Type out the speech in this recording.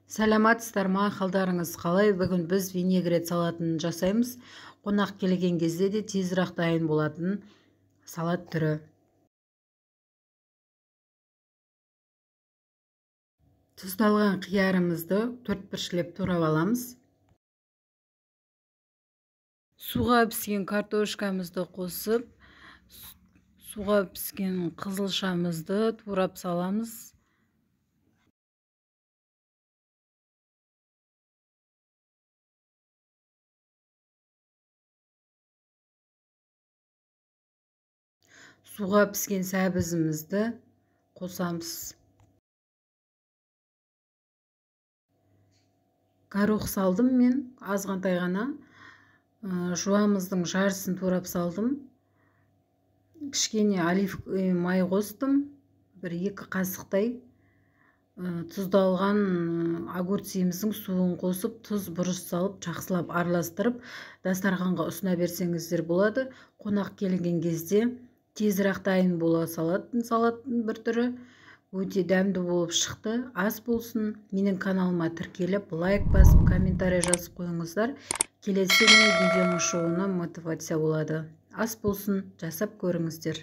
Саламатсыздар ма, қалдарыңыз қалай? Бүгін біз винегрет салатын жасаймыз. Қонақ келген кезде де тезірек дайын болатын салат түрі. Тұздалған қиярымызды төрт бұрышлеп турап аламыз. Суға піскен картошкамызды қосып, суға піскен қызылшамызды турап саламыз. Суға піскен сәбізімізді қосамыз. Горох салдым мен, азғантай ғана. Жуамыздың жартысын турап салдым. Кішкене оливковый май қостым, бір 2 қасықтай. Тұздалған огурцымыздың суын қосып, тұз, бұрыш салып, жақсылап араластырып, дастарханға ұсына берсеңіздер болады. Қонақ келген кезде тезірек дайын бола салатын салаттың бір түрі. Өте дәмді болып шықты. Ас болсын. Менің каналыма тіркеліп, лайк басып, комментарий жазып қойыңыздар. Келесі видеоның шығуына мотивация болады. Ас болсын, жасап көріңіздер.